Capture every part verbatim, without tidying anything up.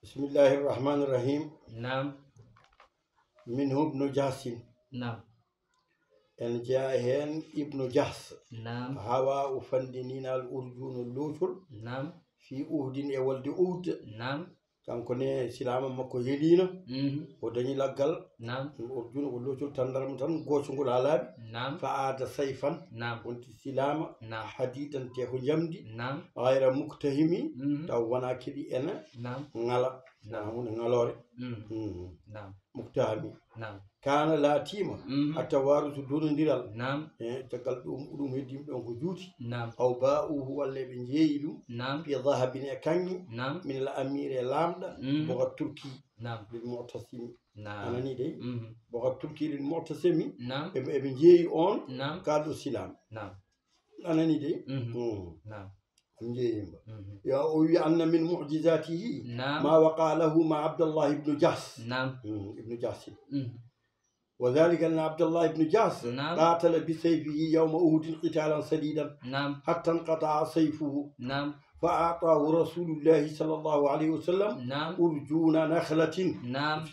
بسم الله الرحمن الرحيم. نعم. منه ابن جحش. نعم. En jeyaa heen Ibnu Jahs. نعم. Hawa o fandinina al urjun o loocol. نعم. Fi Uhudin e wolde Uhud. نعم. Kanko ne silaama makko yeliino. مهم. O dañi laggal. نعم. Urjun o loocol tandarma tan goocungol haa laaɓi. نعم. Fa aada sayfan. نعم. Wonti silaama. نعم. Hadidan te ko njamdi. نعم. Gayra muktahimi. مهم. Taw wonaa kadi ena نعم. ŋala. نعم. Wonaa huunde ŋaloore. مهم. Mhm. نعم. Muktahimi. نعم. Kaana laatiima. مهم. Attawarusu donondiral. نعم. E caggal ɗum ɗum heddiima ɗon ko juuti. نعم. Aw baa'uhu walla eɓe njeeyi ɗum. نعم. Fi dahabin e kaŋŋe. نعم. Min al amiri e laamɗo. مهم. Boga Turki. نعم. Lil mu'tasimi. نعم. Anani dey. مهم. Boga Turki lil mu'tasimi. نعم. Eɓe eɓe njeeyi on. نعم. Kaaɗo silaam. نعم. Anani dey. مهم. Mm. نعم. Njeeyimba. مهم. Yo o wi anna min mu'jizatihi. نعم. Ma waqa lahu ma Abdallah ibnu Jahs. نعم. Mm, ibnu Jahsin. مهم. وذلك أن عبد الله بن جحش نعم. قاتل بسيفه يوم أحد قتالا شديدا نعم. حتى انقطع سيفه نعم. فأعطاه رسول الله صلى الله عليه وسلم نعم. أرجون نخلة نعم.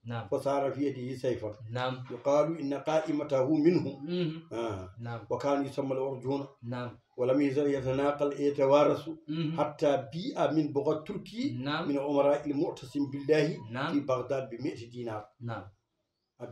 نعم. فصار في يده سيفا نعم. يقال إن قائمته منه مهم. آه. نعم. وكان يسمى الأرجون نعم. ولم يزل يتناقل يتوارث مهم. حتى بيع من بغى التركي نعم. من أمراء المعتصم بالله نعم. في بغداد بمائة دينار نعم.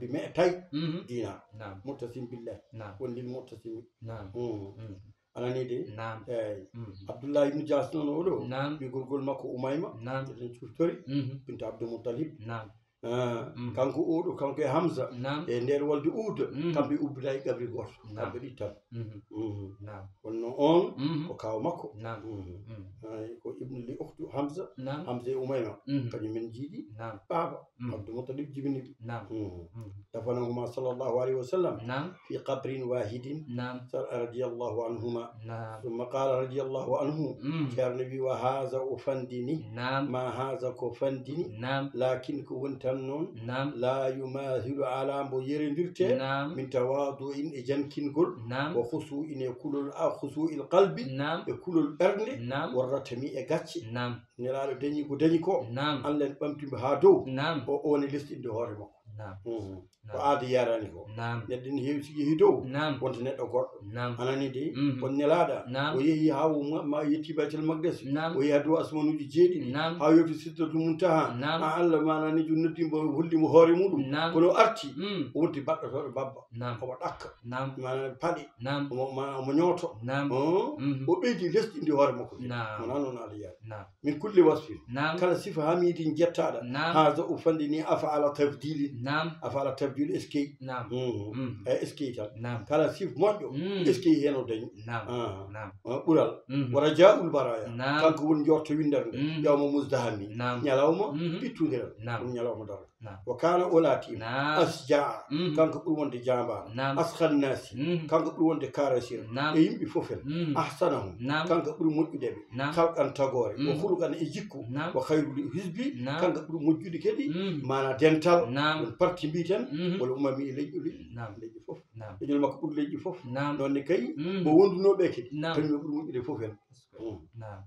بمائتي مهم. دينار نعم. معتصم بالله نعم. وللمعتصم نعم. مم. مهم. Anani dey. نعم. Eyi. مهم. Abdullahi ibnu Jahs noon oɗo. نعم. Ɓiygol makko Umayma. نعم. Eɗen cuftore. مهم. Bintu Abdul Muttalib. نعم. Ah, مهم. Kanko oɗo, kanko e Hamza. نعم. E nder wolde Uhud. مهم. Kamɓe ubbita e qabri gooto. نعم. Kamɓe ɗiɗi tan. مهم. Mhm. نعم. Kono noon on مهم. ko kaaw makko. نعم. Mhm. مهم. Ay, ko ibnu li ukhtu Hamza. نعم. Hamza e Umayma. مهم. Kañum men jiiɗi. نعم. Baaba. مهم. Abdul Muttalib jibini. نعم. Mhm. مهم. دفنهما صلى الله عليه وسلم نعم. في قبر واحد نعم. رضي الله عنهما. نعم. ثم قال رضي الله عنه. مهم. Ceerno wi wa haza o fandini. نعم. Ma haza ko fandini. نعم. Lakin ko woni tan noon. نعم. La yumathilu ala mbo yerendirte. نعم. Min tawadu'in e jankingol. نعم. Wa khusu'in e kulol a khusu'il qalbi. نعم. E kulol ɓernde. نعم. Wa ratami e gacce. نعم. Nelaaɗo dañi ko dañi ko. نعم. Allah en ɓamtimo haa dow. نعم. O o ne lesɗinde hoore makko. نعم. Mhm. Ko نعم. aada yarani ko. نعم. Neɗɗo ne heewi so yehi dow. نعم. Wonta neɗɗo goɗɗo. نعم. Anani de. Mhm. Kono Nelaaɗo. نعم. O yehi haa o ma- ma- yetti Baytul Maqdis. نعم. O yehi haa dow asmanuuji jeeɗiɗi. نعم. Haa o yewti Sidratul Muntaha. نعم. Haa Allah maananijo noddi mo, holli mo hoore muɗum. نعم. Kono o arti. مم. O wonti baɗɗotooɗo babba. نعم. Omo ɗakka. نعم. Maanaam paɗe. نعم. Omo ma- omo ñooto. نعم. Oh. Mhm. O ɓeydi lesɗinde hoore makko. نعم. Wonaa noon aada yaari. نعم. Min kulli wasfin. نعم. Kala sifa hamidin jettaaɗo. نعم. Haza o fandini af'ala tafdilin. نعم. Af'ala tafdil eskey. نعم. Mhm. مم. E eskey tan. نعم. Kala sif moƴƴo. مم. Eskey heen o dañi. نعم. Ah. نعم. Ah, ɓural. Mhm. Wa raja'ul baraya. نعم. Kanko woni njorto winndere nde. Mhm. Yawma muzdahami. نعم. Ñalawma Mhm. pittundere. نعم. Ɗum ñalawma darnga. نعم. Wa kana o laati. نعم. Asja'a. Mhm. Kanko ɓuri wonde jaambaar. نعم. Askhan nasi. Mhm. Kanko ɓuri wonde kaarasir. نعم. E yimɓe fof en. Mhm. Ahsanahum. نعم. Kanko ɓuri moƴƴude ɓe. نعم. Khalqan tagoore. Wa Mhm. khuluqan e jikku. نعم. Wa khayrul hizbi. نعم. Kanko ɓuri moƴƴude kadi. Mhm. Maana dental. نعم. Won parti mbiiten. Mhm. Wala umami e leƴƴi leƴƴi. نعم. Leƴƴi fof. نعم. Leƴƴol makko ɓuri leƴƴi fof. نعم. Noon ne kay. Mhm. Mo wondunoɓe kadi. نعم. Kañum ɓuri moƴƴude fof en. Mhm. نعم.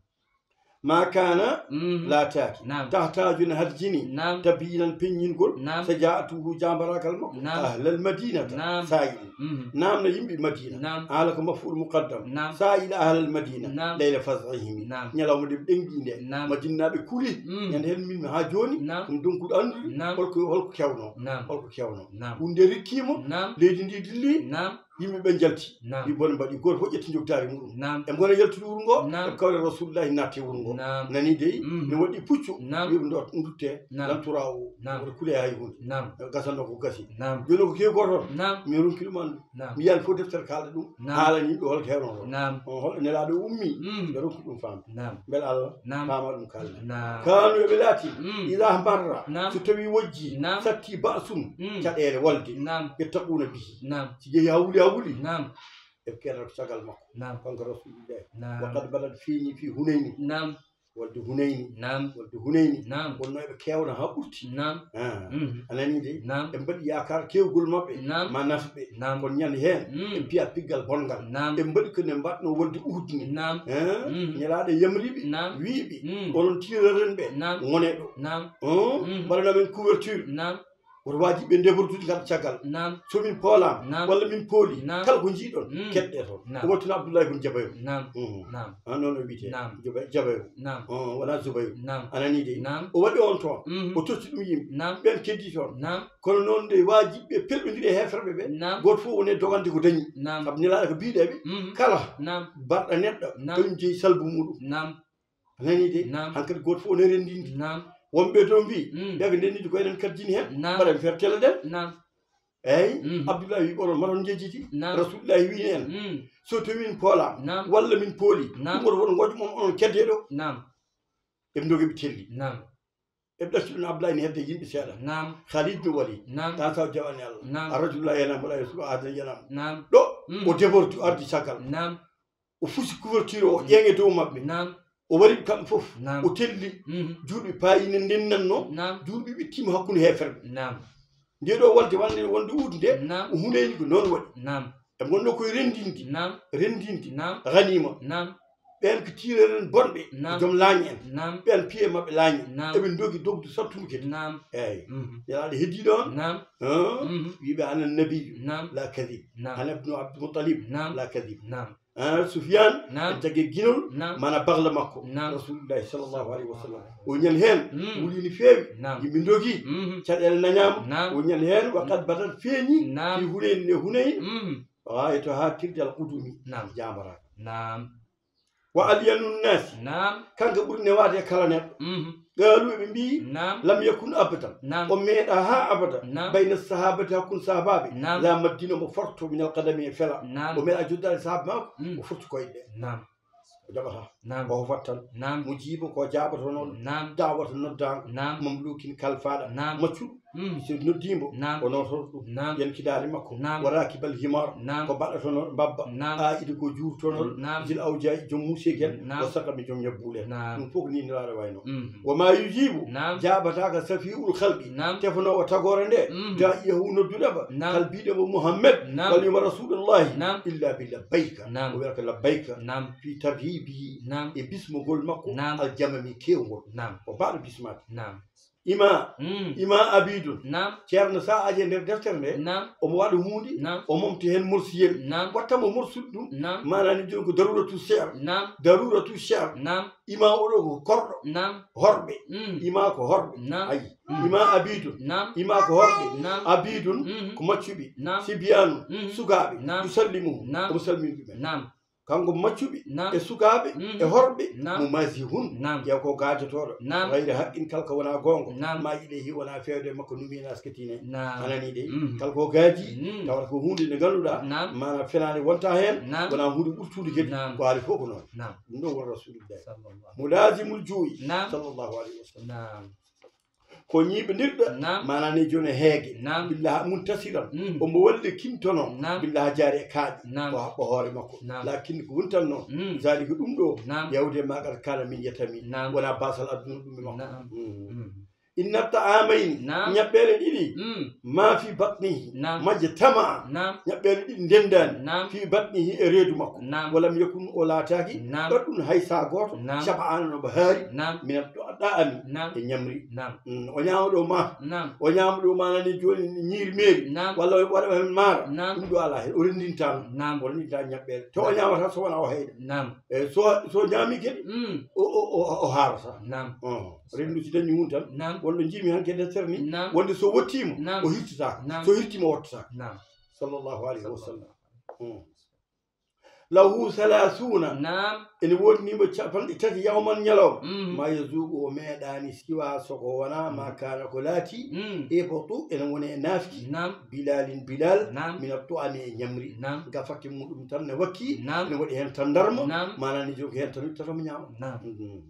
Ma kana Mhm. laataaki. نعم. Tahtaju ene harjini. نعم. Tabiyinan peññingol. نعم. Saja'atuhu jaambarakal makko. نعم. Ahlal madinata. نعم. Sa'ili. Mhm. Namna yimɓe Madina. نعم. Haala ko maf'ul muqaddam. نعم. Sa'ila ahlal madina. نعم. Layla faz'ihimi. نعم. Ñalawma nde ɓe ɗengi nde. نعم. Madinaaɓe kuli. Mhm. Ñande heen min haa jooni. نعم. Ɗum donkuɗo anndude. نعم. Holko holko kewno. نعم. Holko kewno. نعم. Hunde rikkimo. نعم. Leydi ndi dilli. نعم. Yimɓe ɓe njalti. نعم. Wi bone mbaɗi gooto fof ƴetti njogtaari muɗum. نعم. Ɓe ngona yaltude wuro ngo. نعم. Ɓe kawre Rasulullahi naatti e wuro ngo. نعم. Nani dey. Mhm. Ne waɗi puccu. نعم. Wi ɗum ɗo ɗum dutte. نعم. Lan turawo. نعم. Gasano ko gasi. نعم. Jooni ko kewi gooto. نعم. Mi ronki ɗum anndu. نعم. Mi yiyan fof deftere kaalɗo ɗum. نعم. Haalani yimɓe hol kewno ɗo. نعم. On hol nelaaɗo ummi. Mhm. Ɓe ronki ɗum faamde. نعم. Mbele Allah. نعم. Faama ɗum kaalɗo. نعم. Kanu eɓe laati. Mhm. Ida marra. نعم. So tawi wojji. نعم. Satti ba'sun. Mhm. Caɗeele wolde. نعم. Yettaquna bihi. نعم. Si jehi haa wuli haa wuli. نعم. Ɓe keedata ko caggal makko. نعم. Kanko Rasulillahi. نعم. Wa qad badat feeñi fi Hunayni. نعم. Walde Hunayni. Naam. Walde Hunayni. Naam. Wonnoo eɓe keewna haa ɓurti. Naam. Ah. Mhm. A nanii de? Naam. Ɓe mbaɗi yaakaar keewgol maɓɓe. Naam. Ma nafɓe. Naam. Kono ñande heen, mm, ɓe mbiya piggal bonngal. Naam. Ɓe mbaɗi ko ne mbaɗnoo walde Uhud ni. Naam. Eh? Mhm. Nelaaɗo yamri ɓe, naam, wii ɓe, mm, onon tiireren ɓe, naam, ngonee ɗo. Naam. Oh? Mhm. Mbaɗanaa men couverture. Naam. Woto waajiɓe ndebordude ngarta caggal. Naam. So min poolaama, naam, walla min pooli, naam, kala ko njiiɗon, mm, keɗɗee toon. Naam. O waɗtuno Abdullahi bun Jabayru. Naam. Mm. Naam. Ah, noon o wiyetee. Naam. Jaba-, Jabayru. Naam. Oh, wonaa Zubayru. Naam. A nanii de? Naam. O waɗi on toon. Mhm. O totti ɗum yimɓe. Naam. Ɓeen keddii toon. Naam. Kono noon nde waajiɓe pelɓondiri e heeferɓe ɓe, naam, gooto fof woni e dogande ko dañi. Naam. Sabu Nelaaɗo ko biiɗeɓe, mhm, kala, naam, barɗo neɗɗo, naam, kañum jeyi salbu muɗum. Naam. A nanii de? Naam. Hankadi gooto fof ne renndindi. Naam. Wonɓe to mbii, mm, ɓe ko ndenndi ko enen kaddini heen. Naam. Mbaɗen fertele ɗen. Naam. Eey, mhm, Abdullahi wii, onon maɗon njejjiti. Naam. Rasulullahi wii en, mm, so tawi min poolaama, naam, walla min pooli, naam, ɗum woto won ngoƴ mon onon keddee ɗo. Naam. Eɓe ndogi ɓe telli. Naam. Eɓe ɗacci ɗum Abdullahi ne hedde yimɓe seeɗa. Naam. Khalid bin Walid. Naam. Ɗan saw jawani Allah. Naam. A rajulullahi yanam wala yasulu ahadan yanam. Naam. Ɗo, mhm, o débordi, o ardi caggal. Naam. O fusi couverture o, mm, ƴeeŋe dow maɓɓe. Naam. O wari kamɓe fof. Naam. O telli. Mhm. Juulɓe paayine ndennanno. Naam. Juulɓe ɓittiima hakkunde heeferɓe. Naam. Nde ɗo walde wande wonde Uhud nde, naam, o Hunayni ko noon waɗi. Naam. Ɓe ngonno koye renndinde. Naam. Renndinde. Naam. Ganima. Naam. Ɓeen ko tiireren bonɓe. Naam. Joom laañe en. Naam. Ɓeen piye maɓɓe laañe. Naam. Eɓe ndogi dogdu sattudu kadi. Naam. Eey. Mhm. Nelaaɗo heddii ɗoon. Naam. Hã? Mhm. Wiiɓe ana nabiyyu. Naam. La kadib. Naam. Ana ibnu Abdul Muttalib. Naam. La kadib. Naam. Ah, Sufyaan, naam, en jagge ginol, naam, mana bagla makko. Naam. Rasulullahi sallallahu alayhi wa sallam. O ñan heen, mm, wuli ni feewi, naam, yimɓe ndogi, mhm, caɗeele nañaama. Naam. O ñan heen, wa qad badat feeñi, naam, fi Hunayn, ne Hunayn. Mhm. Gaayatu haa tirde al qudumi. Naam. Jaambaraa. Naam. Wa alyanu nnaasi. Naam. Kanko ɓuri newaade e kala neɗɗo. Mhm. Qaalu, eɓe mbii, naam, lam yakun abadan. Naam. O meeɗa haa abada. Naam. Bayna sahabati, hakkunde sahabaaɓe. Naam. La maddina mo forto min al qadami e fela. Naam. O meeɗa joddaade sahaba maako, mm, o forti koyɗe ɗe. Naam. O jaɓata. Naam. O hofat tan. Naam. Mujiibo ko jaabotonooɗo. Naam. Dawata noddaango. Naam. Mamlukin kalfaaɗo. Naam. Maccuɗo. Mm. So noddiimo, naam, o noototo ɗum. Naam. Yankidaale makko. Naam. Wa raakibal himar. Naam. Ko baɗotonooɗo mbabba. Naam. Aa'idi ko juurtonooɗo. Naam. Zil awjaa'i, joom muuseeji en. Naam. Wa saqami, joom ñabbuuli en. Naam. Ɗum fof ko nii Nelaaɗo waynoo. Mm. Wa maa yujiibu, naam, jaabataako safiihul khalqi, naam, tefanoowo tagoore nde, mm, daa'iyahu, nodduɗo mo, naam, kal biiɗo mo Muhammad, naam, walla wiima Rasulullahi, naam, illa bi labbayka. Naam. O wiyata ko labbayka. Naam. Fi tarhibihi, naam, e bismogol makko, naam, al jamami, keewngol. Naam. O baaɗo bismaade. Naam. Ima, mm, ima abidun. Naam. Ceerno, sa aje nder deftere nde, naam, omo waɗa huunde, naam, o momti heen morsiyel. Naam. Watta mo morsude ɗum. Naam. Maanaa ni jooni ko daruratu seer. Naam. Daruratu seer. Naam. Ima oɗo ko korɗo. Naam. Horɓe. Mm. Ima ko horɓe. Naam. Ayi. Mm. Ima abidun. Naam. Ima ko horɓe. Naam. Abidun, mhm, ko maccuɓe. Naam. Sibyanu, mhm, sukaaɓe. Naam. Yusallimuhum. Naam. Omo salmini ɗumen. Naam. Kanko maccuɓe, naam, e sukaaɓe, mm, e horɓe, naam, mo masihun, naam, ƴeew ko gaajotooɗo, naam, gayri haqqin, kala ko wonaa goonga, naam, ma ilayhi, wonaa feewde e makko, numi en asketine. Naam. A nanii de? Mm. Kala ko gaaji, mm, tawata ko huunde nde ngannduɗaa, naam, maanaa fenaande wonta heen, naam, wonaa huunde ɓurtude kadi, naam, ko haali fof ko noon. Naam. Ɗum ɗo won Rasulullahi. Sallallahu. Mulazimul juu'i. Naam. Sallallahu alayhi wa sallam. Naam. Ko ñiiɓindirɗo, naam, maanaa ne jooni heege. Naam. Billaha muntasiran. Mm. Omo wallikintono. Naam. Billaha jaari e kaaƴe. Naam. Ko haɓɓo hoore makko. Naam. Lakin ko wontanno. Mm. Zalika ɗum ɗo. Naam. Yawde ma qad kana min yatami. Naam. Wona basal aduna ɗum e makko. Naam. Mm. Mm. Inna ta'amayni. Naam. Ñaɓɓeele ɗiɗi. Mm. Ma fi batnihi. Naam. Majje tama. Naam. Ñaɓɓeele ɗiɗi ndendaani. Naam. Fi batnihi e reedu makko. Naam. Walam yakun o laataaki. Naam. Ɓaɗɗun hay saa gooto. Naam. Shaba'ana no ɓe haari. Naam. Min ɗa'ami. Naam. E ñamri. Naam. Mm, o ñaama ɗo ma. Naam. O ñaama ɗo ma nani jooni ñiiri meeri. Naam. Walla o waɗa heen maara. Naam. Ɗum ɗo alaa heen. O renndintaano. Naam. O renndintaa ñaɓɓeele. To o ñaamata so wonaa o heyɗa. Naam. E so, so ñaami kadi, mm, o, o, o, o haarata. Naam. Oh. Renndo si dañi hun tan. Naam. Wonɗo njiimi hanke nder serne. Naam. Wonde so wottiima, naam, o hirtataako. Naam. So hirtiima, o wottataako. Naam. Sallallahu alayhi wa sallam. Mm. Lahu thalathuna. Naam. Ene woodani mo capanɗe tati yawman ñalawma. Mm. Ma yazuqu, o meeɗaani siwa so ko wonaa, mm, ma kaana ko laati. Mm. Ibtu, ene woni e naafki. Naam. Bilalin Bilal. Naam. Mina tu'ami e ñamri. Naam. Gafake muɗum tan ne wakki. Naam. Ene waɗi heen tandarma. Naam. Maanaa ni jogi heen tan wittata mo ñaama. Naam. Mm.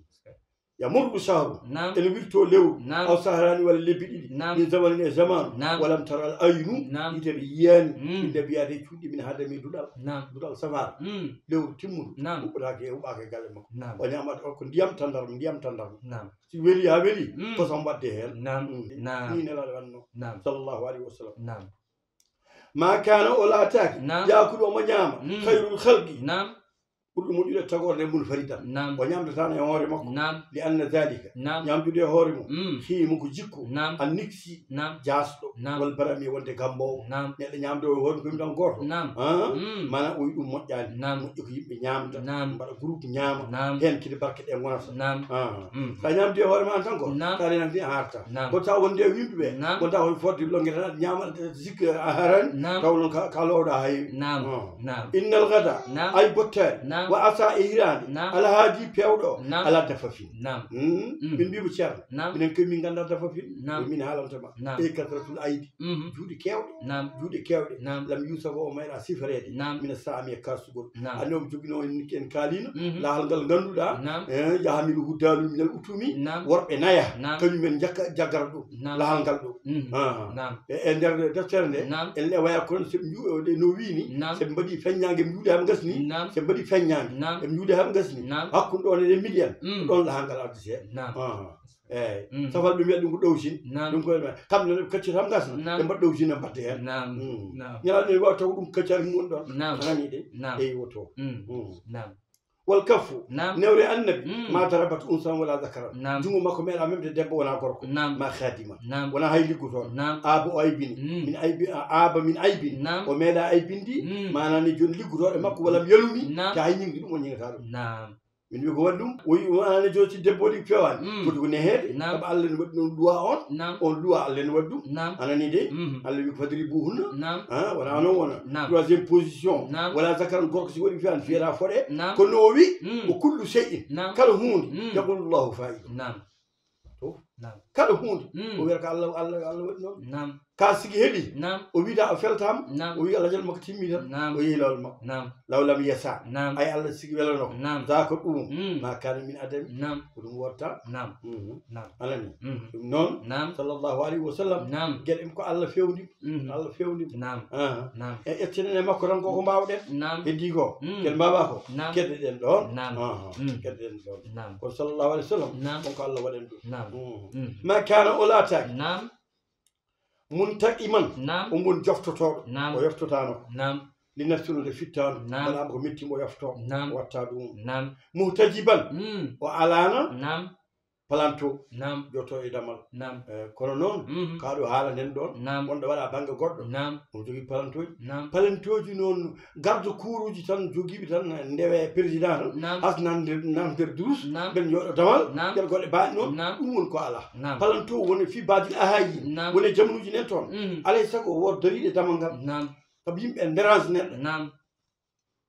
يمر شهر, نعم. Ene wirtoo lewru, نعم. أو شهران, walla lebbi ɗiɗi, نعم. من زمن, e zaman, نعم. ولم تر العين, نعم. Yitere yiyaani, mm. Illa mbiyaade cuuɗi min hadami duɗal, نعم. Duɗal safara, mm. Lewru timmuɗo, نعم. Huɓɓataake, huɓɓaaka e galle makko, نعم. O ñaamata ko ndiyam tandarma, ndiyam tandarma, نعم. Si weli haa weli, mm. Kosam waɗde heen, نعم. Mm. نعم. Ni Nelaaɗo waɗno, نعم. صلى الله عليه وسلم. نعم. ما كان, o laataaki, نعم. يأكل, omo ñaama, mm. خير الخلق, نعم. Ɓurɗo moƴƴude tagorde, منفردا. نعم. O ñaamdataano e hoore makko. نعم. لأن ذلك. نعم. Ñaamdude e hoore mum. Mm. Hiimo ko jikku. نعم. النكس. نعم. Jaasɗo. نعم. والبرم, wonde gammboowo. نعم. Neɗɗo ñaamdoo e hoore mum ko yimɗan gooto. نعم. Ah? Mm. Maanaam o wiyi ɗum moƴƴaani. نعم. Moƴƴi ko yimɓe ñaamda. نعم. Mbaɗa groupe ñaama. نعم. Heen kadi barke ɗe ngonata. نعم. Ah. Mm. Sa ñaamdii e hoore ma aan tan ko. نعم. Sa renat ni a harta. نعم. Kono tawa wonde e yimɓe ɓe. نعم. Wonta ko fodde longere tan ñaama sikka a harani. نعم. Taw noon ka, ka lowɗa hay. نعم. Ah. نعم. إن الغدا. نعم. Ay bottaari. نعم. وعسى, e hiraande. نعم. الهادي, peewɗo. نعم. على دفف. نعم. Hmm? Mm. Min mbiimo ceerno. نعم. Minen kay min nganndaa دفف. نعم. Min haalanta ma. نعم. E كثرة الأيدي. Mhm. Juuɗe keewɗe. نعم. Juuɗe keewɗe. نعم. لم يوصف, o meeɗaa sifareede. نعم. من السام e kaasugol. نعم. Anndi omo joginoo en, en kaaliino. Mhm. Lahal ngal ngannduɗaa. نعم. Eh, يحمله دال من الأتم. نعم. Worɓe naya. نعم. Kañum en njakka, jaggata ɗum. نعم. Lahal ngal ɗo. Mhm. Ah. نعم. E, e nder deftere nde, نعم. En lewaya kono so ɓe nju-, ɗe no wiini, نعم. So ɓe mbaɗi feññaange, ɓe njuuɗe haa ɓe ngasni, نعم. So ɓe mbaɗi feññaange, نعم. Ɓe njuuɗe haa ɓe ngasni, نعم. Hakkunde ɗon e ɗen mbiɗi en, Mm. Ko ɗon lahal ngal ardetee. نعم. Ah. Eey. Mm. Safal ɓe mbiya ɗum ko ɗowsin. نعم. Ɗum ko kamɓe noon ɓe kaccata haa ɓe ngasna, نعم. Ɓe mbaɗa ɗowsin, ɓe mbaɗa heen. نعم. Mm. نعم. Ñalawma ene waawi taw ko ɗum kaccaari mum woni ɗon. نعم. A nanii de? نعم. Eey, woto. Mm. Mm. نعم. والكف, نعم. Newre Annabi, Mm. ما ضربت أنثى ولا ذكرا. نعم. Junngo makko meeɗaa memde debbo wonaa gorko. نعم. ما خادما. نعم. Wonaa hay liggotooɗo. نعم. Aaba o aybini. Mm. Min aybi, a-, aaba min aybin. نعم. O meeɗaa aybinde, Mm. maanaa ne jooni liggotooɗo e makko, ولم يلم, نعم. Te hay ñiŋde ɗum o ñiŋataa ɗum. نعم. Min mbiyi ko waɗi ɗum, o wi-, wonaa ne jooni si debbo waɗi fewaani. Mm. Foti ko neheede, نعم. Sabu Allah ne waɗi ɗum luwaa on. نعم. On luwaa Allah ne waɗi ɗum. نعم. A nanii de? Mhm. Allah wi ko فاضربوهن. نعم. Ah, wonaa noon wona. نعم. Troisième position. نعم. Wonaa zakaran gorko si waɗi fewaani, fiyataa fodde. نعم. Kono o wi, Mm. وكل شيء, نعم. Kala huunde, Mm. يقول الله فاعله. نعم. To. نعم. Kala huunde, Mm. O wiyata ko Allah, Allah, Allah waɗi noon. نعم. Ka sigi heɓi, نعم. O wiida o feltaama, نعم. O wi Allah jal makko timmi tan, نعم. O yehi laawol makko. نعم. Law لم يشأ. نعم. Ay Allah sigi welano ko. نعم. Zaaka ɗum, Mm. ما كان من عدم. نعم. Ko ɗum wonta. نعم. Mhm. نعم. A nanii? Mhm. Ɗum noon, نعم. صلى الله عليه وسلم, نعم. Geɗe ko Allah fewndi. Mhm. Allah fewndi. نعم. Ah. نعم. E ƴetten e makko tan ko ko mbaawɗen. نعم. Heddii ko. Mm. Ken mbaawaa ko. نعم. Keddoɗen ɗoon. نعم. Ah. Mm. Keddoɗen ɗoon. نعم. Kono صلى الله عليه وسلم, نعم. Ko ko Allah waɗani ɗum. نعم. Mm. Mm. ما كان, o laataaki. نعم. منتقما, نعم. Omo woni joftotooɗo. نعم. O yoftotaano ko. نعم. لنفس, wonde fittaandu. نعم. Waɗaama ko metti mo, o yoftoo. نعم. O watta ɗum. نعم. محتجبا, Mm. O alaana. نعم. Palanto. نعم. Joto e damal. نعم. Eh, kono noon, Mhm. Kaa ɗo haala nden ɗoon, نعم. Wonɗo waɗa bannge goɗɗo. نعم. Omo jogii palantooji. نعم. Palantooji noon, garde kuuruuji tan jogiiɓe tan, ndewe président tan, نعم. Has nan nder, nan nder durus, نعم. Ɓen njooɗo damal, نعم. Nder goɗɗe baaɗe noon, نعم. Ɗum woni ko alaa. نعم. Palanto woni fii baadil ahaayi, نعم. Woni e jamanuuji nen toon. Mhm. Alay sago o wood dariiɗo e damal ngal. نعم. Sabu yimɓe en dérange neɗɗo. نعم.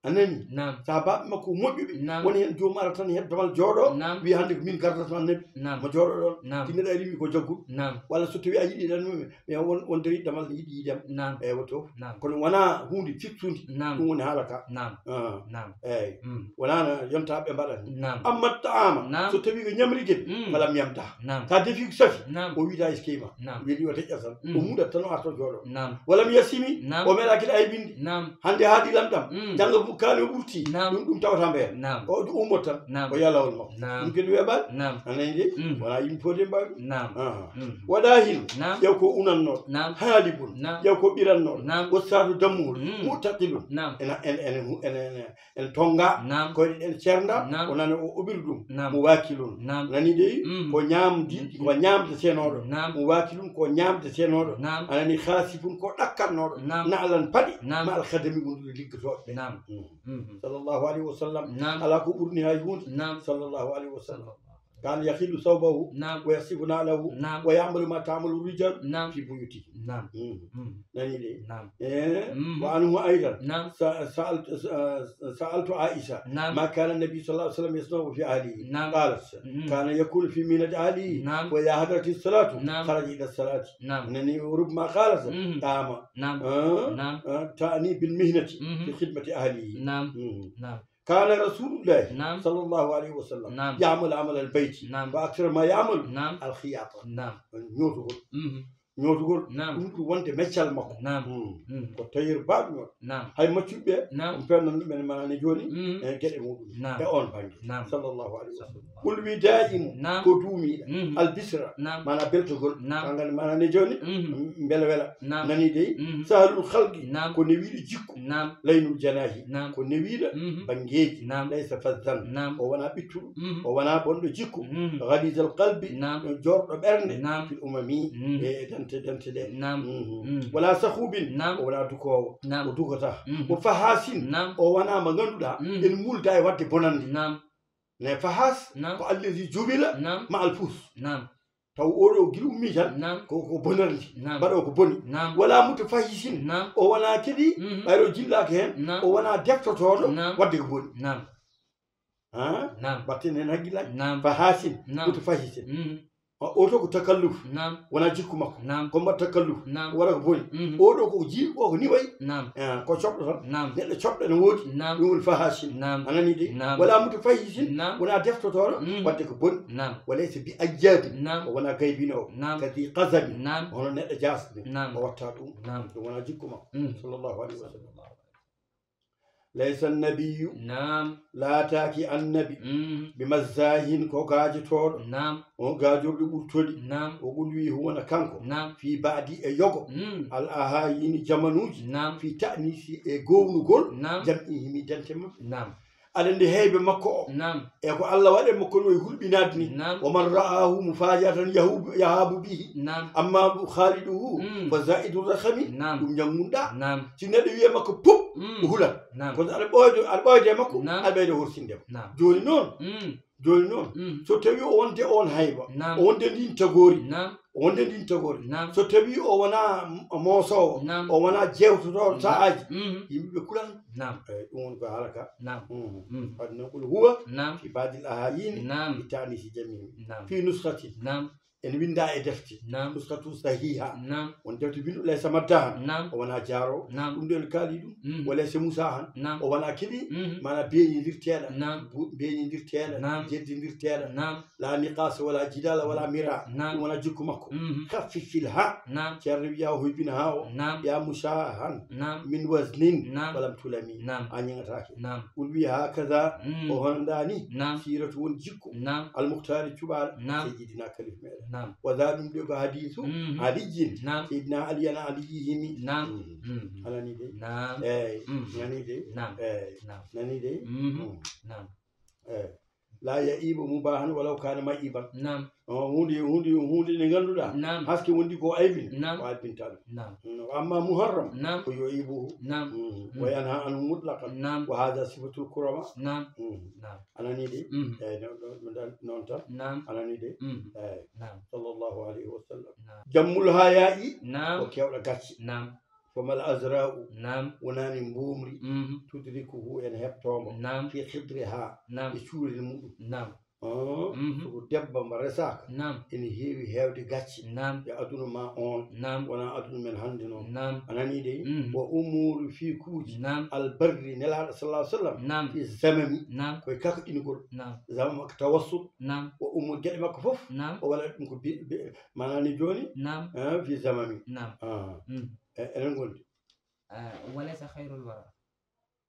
A nanii? نعم. Sahabaaɓe makko moƴƴuɓe, نعم. Woni heen joomum ara tan heddo mal jooɗoo, نعم. Wiya hannde ko min gardata Annabi, نعم. Mo jooɗo ɗoon, نعم. Tinno ɗa rimi ko jagguɗo, نعم. Walla so tawii a yiɗi ɗan, mais won, won dariiɗo damal yiɗi yiidema. نعم. Eywa to. نعم. Kono wonaa huunde fittunde, نعم. Ɗum woni haalata. نعم. Ah. نعم. Eey. Mm. Wonaa no yontaa ɓe mbaɗa ni. نعم. Amma ta'ama, نعم. So tawii ko ñamri kadi, Mm. Falam yamdah. نعم. Sa defii ko safi, نعم. O wiida eskey ma. نعم. Weli o deƴƴa tan. Mm. O muuɗat tan o arta o jooɗoo. نعم. Walam yasimi, نعم. O meeɗaa kadi aybinde. نعم. Hannde haaɗi lamɗam, Mm. Janngo bu-, kaali o ɓurti. نعم. Ɗum, ɗum tawata mbeya. نعم. O ɗum ummot tan. نعم. O yalawol makko. نعم. Ɗum kadi weeɓaani. نعم. A nanii de? Mm. Wonaa yimɓe fof de mbaawi ɗum. نعم. Ah. Mm. Wa daahinu. نعم. Ƴeew ko unannoo. نعم. Haalibun. نعم. Ƴeew ko ɓirannoo. نعم. Wa saadu dammuhul. Mm. Mu'taqilun. نعم. Ena, en, en, en, en, en tonngaa. نعم. Koyɗe ɗen cerndaa. نعم. O nani o oɓiri ɗum. نعم. Muwaakilun. نعم. Nani de? Mm. Ko ñaamdi, Mm. Ko ñaamdetenooɗo. نعم. Muwaakilun ko ñaamdetenooɗo. نعم. A nani khaasifun ko ɗakkatnooɗo. نعم. Na'lan paɗe. نعم. Ma'al khadami wondude liggotooɓe. نعم. Mm. Mhm. Sallallahu alayhi wa sallam. نعم. Alaa ko ɓurni hay huunde. نعم. Sallallahu alayhi wa sallam. Kana yakhilu thawbahu نعم. Wa yasifu na'lahu نعم. Wa ya'malu ma ta'malu rijal نعم. Fi buyutihi. نعم. Mm. Mm. Nani de? نعم. Eh, Mm. Wa anhu aydan. نعم. Sa-, sa'altu, sa-, sa'altu Aisha. نعم. Ma kana an-nabi sallallahu alayhi wa sallam yasna'u fi ahlihi. نعم. Qalat, Mm. Kana yakunu fi mihnati ahlihi. نعم. Wa idha hadarat as-salatu, نعم. Kharaja ila as-salati. نعم. Nani rubama qalat, Mm. Qama. نعم. Ah, نعم. Ah, ta'ni bil mihnati Mhm. Fi khidmati ahlihi. نعم. Mm. نعم. كان رسول الله نعم. صلى الله عليه وسلم نعم. يعمل عمل البيت نعم. وأكثر ما يعمل نعم. الخياطة نعم ñootugol Mhm. ñootugol نعم ɗum ɗum wonde meccal makko نعم Mm. Mhm. Ko tailleur baaɗo noon نعم hay maccuɓe ɓe نعم on pewnan ɗum en mana ne jooni Mhm. e geɗe muɗum نعم e on bannge نعم sallallahu alayhi wa sallam صلى الله qul wi daimu نعم ko duumiiɗo Mhm. albisra نعم mana beltogol نعم kangal mana ne jooni Mhm. mbelwela نعم nani dey نعم sahlul halqi نعم ko newiiɗo jikku نعم laynul janahi نعم ko newiiɗo Mhm. banngeeji نعم laysa fazzan نعم o wonaa ɓitturu Mhm. o wonaa bonɗo jikku Mhm. ghalizal qalbi نعم joorɗo ɓernde نعم fil umami Mhm. e dente dente ɗe نعم Mhm. Mhm. Wala sahubin نعم o wonaa dukoowo نعم o dukata Mhm. o fahasin نعم o wonaa mo ngannduɗaa Mhm. ene mulda e waɗde bonannde نعم ne fahas نعم ko allazi jubila نعم ma al fus نعم taw oɗo gila ummi tan نعم ko ko bonarndi نعم mbaɗo ko boni نعم wala mutafahhisin نعم o wona kadi Mhm. ɓayro jillaaka heen نعم o wona deftotooɗo نعم waɗde ko boni نعم ha نعم mbatten heen hakkillaaji نعم fahhasin نعم mutafahhisin Mhm. o to ko takalluf نعم wona jikku makko نعم ko mbaɗ takalluf نعم waɗa ko boni Mhm. oɗo ko jiiɗi ko ko ni wayi نعم Ah, ko coɓɗo tan نعم neɗɗo coɓɗo ne woodi نعم ɗum woni fahhasin نعم anani de نعم wala mutafahhisin نعم wona deftotooɗo Mhm. waɗde ko boni نعم walaysa bi ajjabin نعم o wona gaybinoowo نعم kadi qasami نعم hono neɗɗo jasde نعم o watta ɗum نعم ɗum wona jikku makko Mhm. sallallahu alayhi wa sallam laysa annabiyu نعم laataaki annabi Mhm. bi mazzahin ko gaajotooɗo نعم on gaajorɗo ɓurtoli نعم o qul wi huwona kanko نعم fi baadi e yogo Mhm. al ahayini jamanuuji نعم fi ta'nisi e gownugol نعم jam'ihimi dente maɓɓe نعم aɗa nde heybe makko o نعم e ko allah waɗe makko no e hulɓinaade ni نعم o man ra'ahu mufajatan yahubu- yahabu bihi نعم amma khaliduhu Mm. fa zaidu rakhami نعم ɗum ñanngunɗa نعم si neɗɗo wiye makko pop Mm. o hulat نعم kono aɗa ɓooyde aɗa ɓooyde e makko Naam. aɗa ɓeyde horsinde mo Naam. jooni noon Mm. jooni noon Mm. so tawi o wonde on hayba Naam. o wonde ndin tagoori Naam. o wonde ndin tagoori Naam. so tawi o wona m- moosoowo Naam. o wona jewtotooɗo sa'aaji Mm. yimɓe ɓe kulan Naam. eyi ɗum woni ko haalaka Naam. Mhm. Mm. wadde noon qul huwa Naam. fi baadil ahayini Naam. bi tanisi jamii Naam. fi nuskhati Naam. ene winda e defte Naam. nuskhatu sahiha Naam. won defte bindu laysa madda han Naam. o wona jaaro Naam. ɗum ɗo en kaali ɗum Mhm. o laysa musa han Naam. o wona kadi Mhm. mana beeñidirteeɗa Naam. bu- beeñidirteeɗa Naam. jeddidirteeɗa Naam. la niqasa wala jidala wala mira Naam. ɗum wona jikku makko Mhm. khaffifil ha Naam. ceerno wiya hoybina ha o Naam. ya musa han Naam. min wasnin Naam. walam tulami Naam. a ñiŋatake Naam. qul wi hakaza Mm. o honandani Naam. siratu won jikku Naam. almuhtari cuɓaɗo Naam. seydina kalif meɗen Naam. wada ɗum ɗo ko hadisu Mhm. aliyyin Naam. seydina ali ana aliyihimi Naam. Mhm. Mm. Anani de Naam. eyi Mm. nani de Naam. eyi Naam. nani de Mhm. Mm. Naam. Eyi la yaibu mubahan walaw kana maiban Naam. o hunde hunde hunde nde ganduɗa Naam. haske wondi ko aybin Naam. o aybinta ɗum Naam. Mm, amma muharram Naam. ko yo ibuhu Naam. Mhm. Mm. Wa yanha anhu mutlaqan Naam. wa hada sifatul kurama Naam. Mhm. Naam. Anani de Mm. eyi non- non- non- noon tan Naam. Anani de Mm. eyi Naam. Sallallahu alayhi wa sallam Naam. jammul haya'i Naam. ko kewɗo gacce Naam. fomal azra'u Naam. wonani mbumri Mhm. tudrikuhu ene heɓtomo Naam. fi khidriha Naam. e cuurel muɗum Naam. Ah, Mhm. soko debba mba resaka Naam. ene heewi heewde gacce Naam. e aduna ma on Naam. wona aduna men hannde noon Naam. Anani de Mhm. wa umuru fiikuuji Naam. albarri nelaɗo sallah sallam Naam. fi zamami Naam. koye kakaɗingol Naam. Zamam ko tawassul Naam. wa umur geɗe makko fof Naam. O waɗa ɗum ko bi- bi- manani jooni Naam. Ah, fi zamami Naam. Ah, Mm. e- enen gondi Ah, walaysa khayrul wara.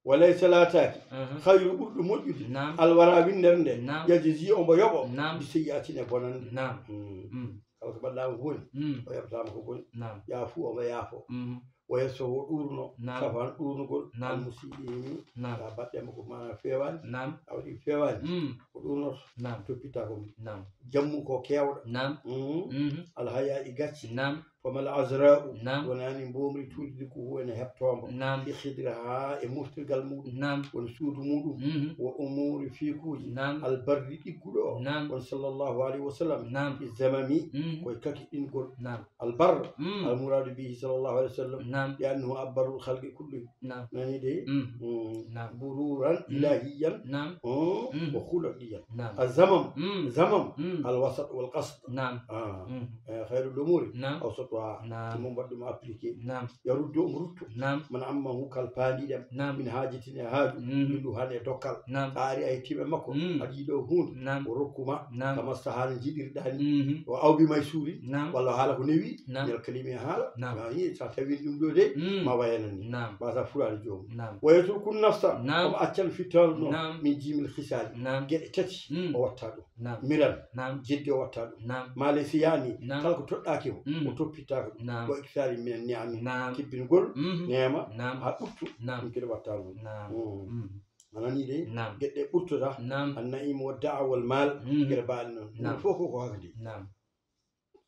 Walaysa laataaki Aha. Khayru ɓurɗo moƴƴude Naam. Alwara winndere nde Naam. Yajzi omo yoɓo Naam. Bi seyyi'atin e bonannde Naam. Mm. Mm. Kala ko mbaɗɗaa ko boni Mm. O yoɓtaama ko boni Naam. Yaafu omo yaafo Mm. O yesso o ɗuurno Naam. Safaan ɗuurnugol Naam. Almusiiɗi himi Naam. Sa baɗɗe mo ko mana feewaani Naam. A waɗi feewaani Mm. Ko ɗuurnoto Naam. Toppita ko Naam. Jammu ko keewɗo Naam. Mm. Mhm. Alhaya e gacce Naam. Famal azra'u Naam. wonani mbomri tuuɗiɗi ko huwene heɓtoombo Naam. Fi khidriha e moftirgal muɗum Naam. Woni suudu muɗum Mhm. Wo umuri fiikuuji Naam. Albarri ɗigguɗo o Naam. Won sallallahu alayhi wa sallam Naam. Fi zamami Mhm. Koye kakiɗingol Naam. Albar Mm. Almuradu bihi sallallahu alayhi wa sallam Naam. Li annahu abbarul khalqi kulli Naam. Nani de Mm. Mm. Naam. Bururan Mm. ilahiyan Naam. Oh, Mm. Wa khuluqiyan Naam. Azamam Mm. Zamam Mm. Alwasat wal qasd Naam. Ah. Mm. Eh, Khairul umuri Naam. Awsat Naam. Mo mbaɗɗo mo appliqué. Naam. Yaruddu omo rutto. Naam. Man ammahu kal paandiɗam. Naam. Min haajatin e haaju. Mhm. Min ɗum hande e dokkal. Naam. Sa ari a yettima e makko. Mm. Aɗa yiɗo hunde. Naam. O rokkuma. Naam. Kama sa haala jiɗirɗa ni. Mhm. O awbi may suuri. Naam. Walla haala ko newi. Naam. Nel kalimi e haala. Naam. Ma yi sa tawi ɗum ɗo de. Mm. Ma wayana ni. Naam. Ba sa furani joomum. Naam. Wa yatruku nafsa. Naam. Omo accan fittal no. Naam. Min jimil khisaali. Naam. Geɗe tati. Mm. O watta ɗum. Naam. Miral. Naam. Jeddi o watta ɗum. Naam. Maale si yaani. Naam. Kala ko toɗɗaaki mo. Mm. O toppittaako ɗum. Naam. Wa iksari min ni'ami. Naam. Kibbingol. Mhm. Neema. Naam. Ha ɓurtu. Naam. Ɗum kede watta ɗum. Naam. Mm. Mm. A nani de? Naam. Geɗe ɓurtota. Naam. An na'im wa da'a wal mal. Mhm. Geɗe baɗe noon. Naam. Ɗum fof ko ko hakadi. Naam.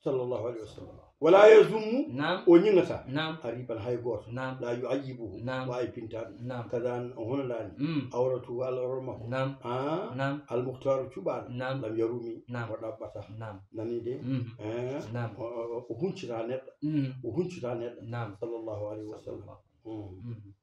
Sallallahu alayhi wa sallam. Wala yazummu. Naam. O ñiŋata. Naam. Hariban hay gooto. Naam. La yu'ayyibuhu. Naam. O aybinta ɗum. Naam. Kadan o honandaani. Mm. Awratu al orma. Naam. Ah. Naam. Al muhtaaru cuɓaaɗo. Naam. Lam yarumi. Naam. O ɗaɓɓata. Naam. Nani de? Mm. Eh. Naam. O, o, o huncita neɗɗo. Mm. O huncita neɗɗo. Naam. Sallallahu alayhi wa sallam. Sallallahu. Mm. Mm.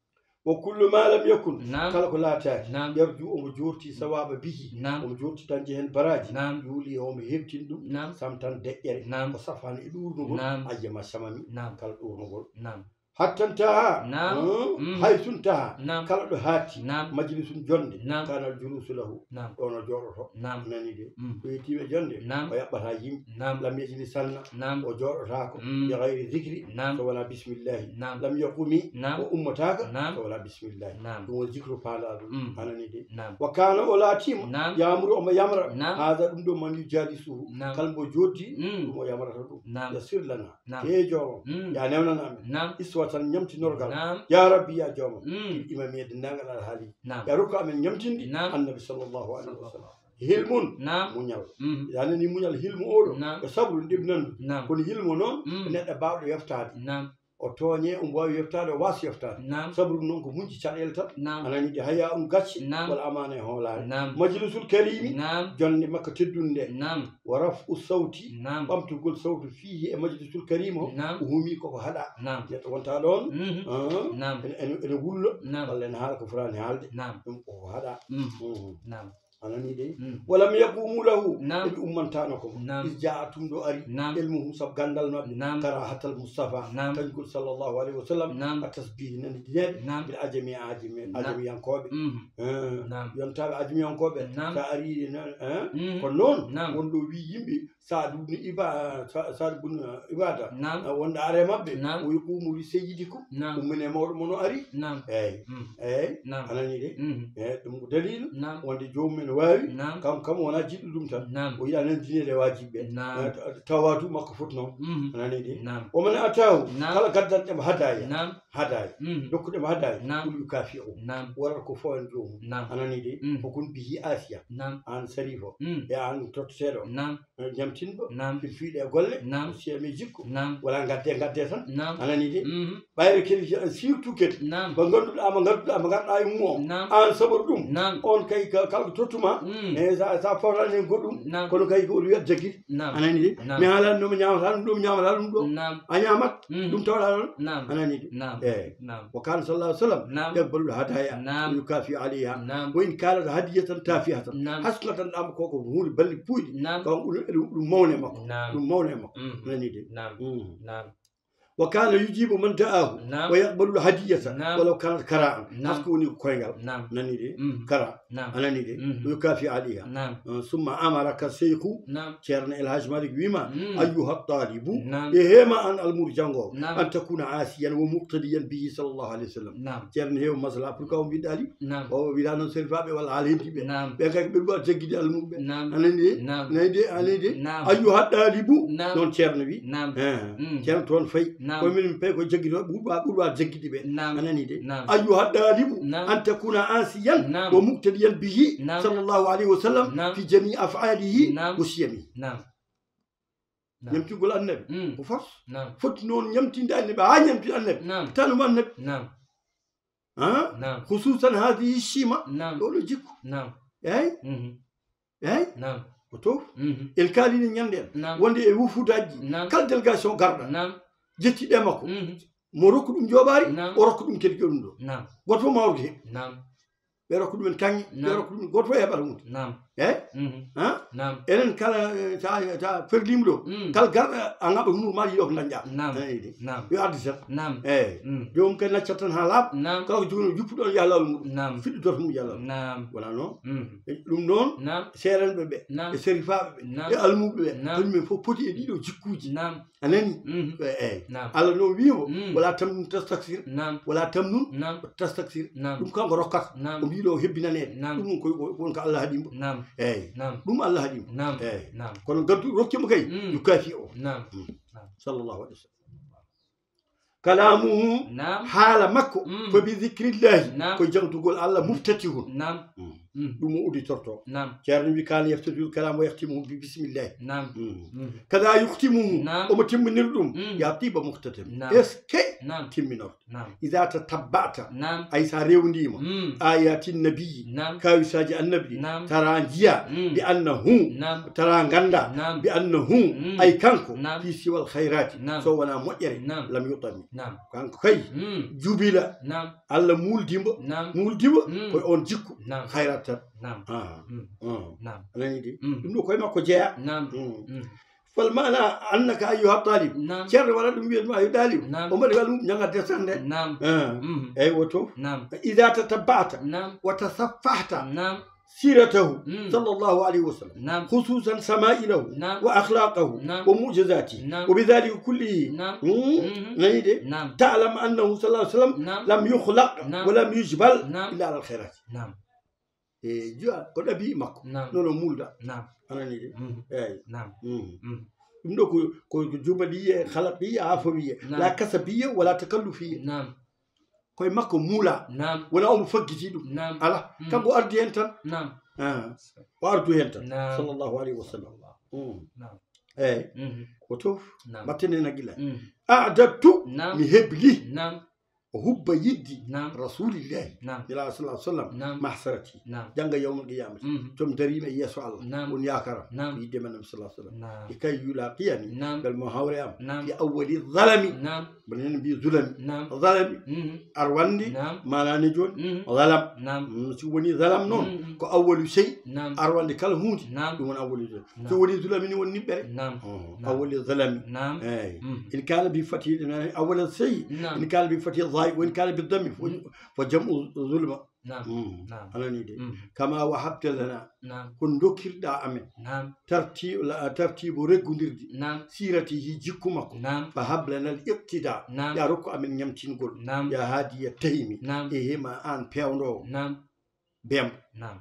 Wa kullu ma lam yakun. Naam. Kala ko laataaki. Naam. Yarju omo joorti sawaba bihi. Naam. Omo joorti dañde heen baraaji. Naam. Yuuli omo heɓtin ɗum. Naam. Samtan deƴƴere. Naam. O safani e ɗuurnugol. Naam. Ayyama samami. Naam. Kala ɗuurnugol. Naam. Hatta ntaha. Naam. Hmm? Mm. Haysu ntaha. Naam. Kala ɗo haatti. Naam. Majlisun jonde. Naam. Kana al julusu lahu. Naam. Ɗon o jooɗoto. Naam. Nani de. Mm. So yettiima e jonde. Naam. O yaɓɓata yimɓe. Naam. Lam yajlisanna. Naam. O jooɗotaako. Mm. Bi gayri zikri. Naam. So wona bismillahi. Naam. Lam yaqumi. Naam. O ummotaaka. Naam. So wona bismillahi. Naam. Ɗum woni zikru paandaɗo ɗum. Mm. A nani de. Naam. Wa kana o laatiima. Naam. Yamuru omo yamra. Naam. Haada ɗum ɗo man yujalisuhu. Naam. Kala mbo jooɗdi. Mm. Ɗum o yamrata ɗum. Naam. Yassir lana. Naam. He joomam. Mm. Ya newnan amen. Naam. Iswatan ñamtinorgal. Naam. Ya Rabbi ya joomam. Mm. Imami e denndaangal alhaali. Naam. Ya rokku amen ñamtinde. Naam. Annabi sallallahu alayhi wa sallam. Sallallahu. Hilmun. Naam. Muñal. Mm. Ya nani muñal hilmu oɗo. Naam. E sabru ɗum nandu. Naam. Kono hilmu noon. Mm. Ko neɗɗo baawɗo yeftaade. Naam. O tooñe, o waawi yeftaade, o waas yeftaade. Naam. Sabru noon ko muñji caɗeele tan. Naam. A nani de haya um gacce. Naam. Wala amaana e hoolaare. Naam. Majlisul karimi. Naam. Jonde makko teddunde. Naam. Wa raf'u sawti. Naam. Ɓamtugol sawtu fiihi e majlisul karim o. Naam. Ko humi koko haɗa. Naam. Neɗɗo wonta ɗoon. Mhm. Ah. Naam. Ene, ene, ene wullo. Naam. Walla ene haala ko fotaani haalde. Naam. Ɗum koko haɗa. Mhm. Mhm. Naam. A nani de? Mm. Walam yaqumu lahu. Naam. Eɓe ummantaano ko. Naam. Is jaa tum ɗo ari. Naam. Ilmuhum sabu ganndal maɓɓe. Naam. Karahatal Mustafa. Naam. Kañum sallallahu alayhi wa sallam. Naam. A tasbihi nani dineede. Naam. Bil ajami, ajami, naam, ajamiyankooɓe. Mhm. Eh, naam, yontaaɓe ajamiyankooɓe. Naam. Sa ari, eh, mm, kono noon, naam, wonɗo wi yimɓe, Saadu bun Iba-, Sa-, Saadu bun Ibada. Naam. Ah, wonɗo are maɓɓe. Naam. O wi, "Qumu li sayyidikum." Naam. Ummine mawɗo mon o ari. Naam. Eey. Mm. Eey. Naam. A nani de? Mm. Eey, ɗum ko daliilu. Naam. Wonde joomum ene waawi. Naam. Kam, kam wonaa jiɗɗo ɗum tan. Naam. O yiɗa nanndinede e waajibi ɓe. Naam. Eh, ta-, tawadu makko foti noon. Mm. A nani de? Naam. O man ataahu, naam, kala gaddanɗo mo hadaya. Naam. Hadaya. Mm. Dokkuɗo mo hadaya. Naam. Ul yukafi'u. Naam. Waɗata ko fooyan joomum. Naam. A nani de? Mm. Ko kun bihi asiya. Naam. Aan sariifo. Mm. E aan totteteeɗo. Naam. Eh, ñamtinɗo. Naam. Filfiiɗo e golle. Naam. Siyami jikku. Naam. Wala ngadde, ngadde tan. Naam. A nani de? Mhm. Ɓayre kadi, surtout kadi. Naam. Mo ngannduɗaa, mo ngannduɗaa, mo ngarɗaa e mum o. Naam. Aan sababu ɗum. Naam. On kay ka-, kala ko tottuma. Mm. E sa, sa fawtaani heen goɗɗum. Naam. Kono kay ko ɗum wiyata jaggiri. Naam. A nani de? Naam. Mi haalani ɗum, mi ñaamata ɗum ɗo, mi ñaamata ɗum ɗo. Naam. A ñaamat. Mm. Ɗum tawɗaa ɗon. Naam. A nani de? Naam. Eey. Naam. Wa kana sallallahu alayhi wa sallam, naam, yaqbalu hadaya, naam, wa yukafi alayha. Naam. Wa in kanat hadiyatan tafihatan. Naam. Hay so nganndanɗaa koko ko huunde balli puuyɗi. Naam. Ko ɗum, ɗum, ɗum mawne makko. Naam. Ɗum mawne makko. Mm. Nani de? Naam. Mm. Naam. Wa kana yujibu man da'ahu. Naam. Wa yaqbalu hadiyata. Naam. Walaw kanat kara'an. Naam. Hay so ko woni ko koyngal. Naam. Nani de? Mm. Kara. Naam. A nani de? Mm. Wa yukafi alayha. Naam. Uh, summa amara ka seyku. Naam. Ceerno El Hadj Malick wima, mm, ayyuha talibu, naam, e hema an almur jango, naam, an takuna asiyan wa muqtadiyan bihi sallallahu alayhi wa sallam. Naam. Ceerno heewa masala, pourquoi o mbiɗa ali? Naam. O wiɗa noon serifaaɓe walla haala heddiiɓe. Naam. Ɓe kay ko ɓe ɗuwa jaggidi almuɓe. Naam. A nani de? Naam. Nani de? A nani de? Naam. Ayyuha talibu. Naam. Noon ceerno wi. Naam. Eh. Mm. Ceerno toon fayi. Naam. Ko min pay ko jaggidi, ɓurɗa, ɓurɗa jaggidi ɓe. Naam. A nani de? Naam. Ayyuha talibu, naam, an takuna asiyan, naam, wa muqtadiyan bihi, naam, sallallahu alayhi wa sallam, naam, fi jami af'alihi, naam, wa siyamihi. Naam. Naam. Ñamtugol annabi, mm, ko force. Naam. Foti noon ñamtinde annabi, haa ñamtinde annabi. Naam. Tanum annabi. Naam. Ah? Naam. Khususan hadihi shima. Naam. Ɗo ɗo jikku. Naam. Eey? Mhm. Eey? Naam. Ko to? Mhm. El kaalini ñande en. Naam. Wonde e wufudaji. Naam. Kala délégation garɗo. Naam. Jettiɗe makko. Mhm. Mo rokku ɗum jooɓaari, naam, o rokku ɗum kadi joɗum ɗo. Naam. Goto fof ma rokku heɓ. Naam. Ɓe rokku ɗumen kaŋŋe, ɓe, naam, rokku ɗum, goto fof heɓata hunde. Naam. Eh? Mhm. Ha? Naam. Enen kala, eh, ta, ta ferlima ɗo. Mm. Kala garɗo a ngaɓa hunduko ma yiɗo ko dañɗa. Naam. Ene yiɗi. Naam. Yo addi tan. Naam. Eyi. Mm. Joomum kadi naccat tan haa laaɓa. Naam. Kala ko jooni o juppu ɗon yaha lawol muɗum. Naam. Fiɗɗoto mum yaha lawol. Naam. Wona noon? Mm. E ɗum noon, naam, seerenɓe ɓe, naam, e serifaaɓe ɓe, naam, e almuuɓe ɓe, naam, kañum en fof poti e ɗiɗo jikkuuji. Naam. A nani? Mhm. E, eyi. Naam. Allah noon wiimo, mm, wala tamnun tastaksir. Naam. Wala tamnun, naam, tastaksir. Naam. Ɗum kanko rokkata. Naam. O mbiɗo o hebbinaneede. Naam. Ɗum ko, ko, ko Allah haɗi mbo. Naam. Eyi. Naam. Ɗum Allah haɗi mbo. Naam. Eyi. Naam. Kono gaddu rokki mo kay, mm, yukafi o. Naam. Mm. Naam. Sallallahu alaihi wasallam. Kalamuhu, naam, haala makko, mm, ko bi zikrillahi, naam, ko jangtugol Allah, muftatihun. Naam. Mm. Mm. Ɗum o udditorto. Naam. Ceerno wi, kana yaftatihul kalam wa yahtimuhu bi bismillahi. Naam. Mm. Mm. Kada yuhtimuhu, naam, omo timminir ɗum. Mm. Ya tiba muhtatam. Naam. Est-ce que, naam, timminorto? Naam. Iza tatabba'ta, naam, ay sa rewndima, mm, ayati nabi, naam, kawisaaji annabi ɗi, naam, tara njiya, mm, bi annahu, naam, tara ganda, naam, bi annahu, mm, ay kanko, naam, fi siwal khayrati, naam, so wona moƴƴere, naam, lam yutami. Naam. Kanko kay, mm, jubila, naam, Allah muldimo, naam, muldimo, mm, ko on jikku, naam, khayrat tan. Naam. Ah. Mm. Ah. Naam. A nani de? Mm. Ɗum ɗo koye makko jeeya. Naam. Mm. Mm. Fal maana annaka ayyuha talib. Naam. Ceerno wala ɗum wiyat ma yo talib. Naam. O mbaɗi wala mum ñaŋa desande. Naam. Ah. Mhm. Eyi woto. Naam. Ida tatabba'ta. Naam. Wa tasaffahta. Naam. Siratahu. Mm. Sallallahu alayhi wa sallam. Naam. Khususan sama'ilahu. Naam. Wa akhlaqahu. Naam. Wa mu'jizatihi. Naam. Wa bidhalika kullihi. Naam. Mm. Mhm. Nani de? Naam. Ta'lam annahu sallallahu alayhi wa sallam. Naam. Lam yukhlaq. Naam. Wa lam yujbal. Naam. Illa ala al khairat. Naam. E, juwa, ko ɗabi'i makko. Naam. Noon o mulda. Naam. A nani de? Mhm. Eyi. Naam. Mhm. Mhm. Ɗum ɗo ko, ko, ko jubaliye, khalaqiyya, afawiye. Naam. La kasabiye, wala takallufiye. Naam. Koye makko muula. Naam. Wona omo faggiti ɗum. Naam. Ala. Mhm. Kanko o ardi hen tan. Naam. Ah. O ardu hen tan. Naam. Sallallahu alayhi wa sallam. Mhm. Naam. Eyi. Mhm. Ko to. Naam. Mbatten hen hakkille. Mhm. A'dadtu. Naam. Mi hebli. Naam. O hubba yidde. Naam. Rasulillahi. Naam. Nela sallallahu alaihi wasallam. Naam. Mahsarati. Naam. Jannga yawmal qiyamati. Mhm. Tom darima e yeeso Allah. Naam. On yaakara. Naam. Yidde men Nabi sallallahu alaihi wasallam. Naam. E kay yulaqiyani. Naam. Bel mo hawre am. Naam. Fi awwali zalami. Naam. Benen mbi zulami. Naam. Zalami. Mhm. Arwandi. Naam. Manani jon. Mhm. Zalam. Naam. Mm, si woni zalam noon. Mhm. Ko awwalu sey. Naam. Arwandi kala huunde. Naam. Ɗum woni awwalu sey. Naam. So woni zulami ni woni niɓɓere. Naam. Oh, naam. Awwali zalami. Naam. Eyi. Mm. In kana bi fati, awwala sey. Naam. In kana bi fati zai, wa in kana bi dhammi, fo, mm, fo jam'u zulma. Naam. Mm. Naam. A nani de. Mm. Kama wahabta lana. Naam. Ko dokkirɗa amen. Naam. Tarti-, la, tartibu reggundirdi. Naam. Siratihi jikku makko. Naam. Fa hab lana al iqtida. Naam. Ya rokku amen ñamtingol. Naam. Ya hadiya tahimi. Naam. E hema an pewndowo. Naam. Bem. Naam.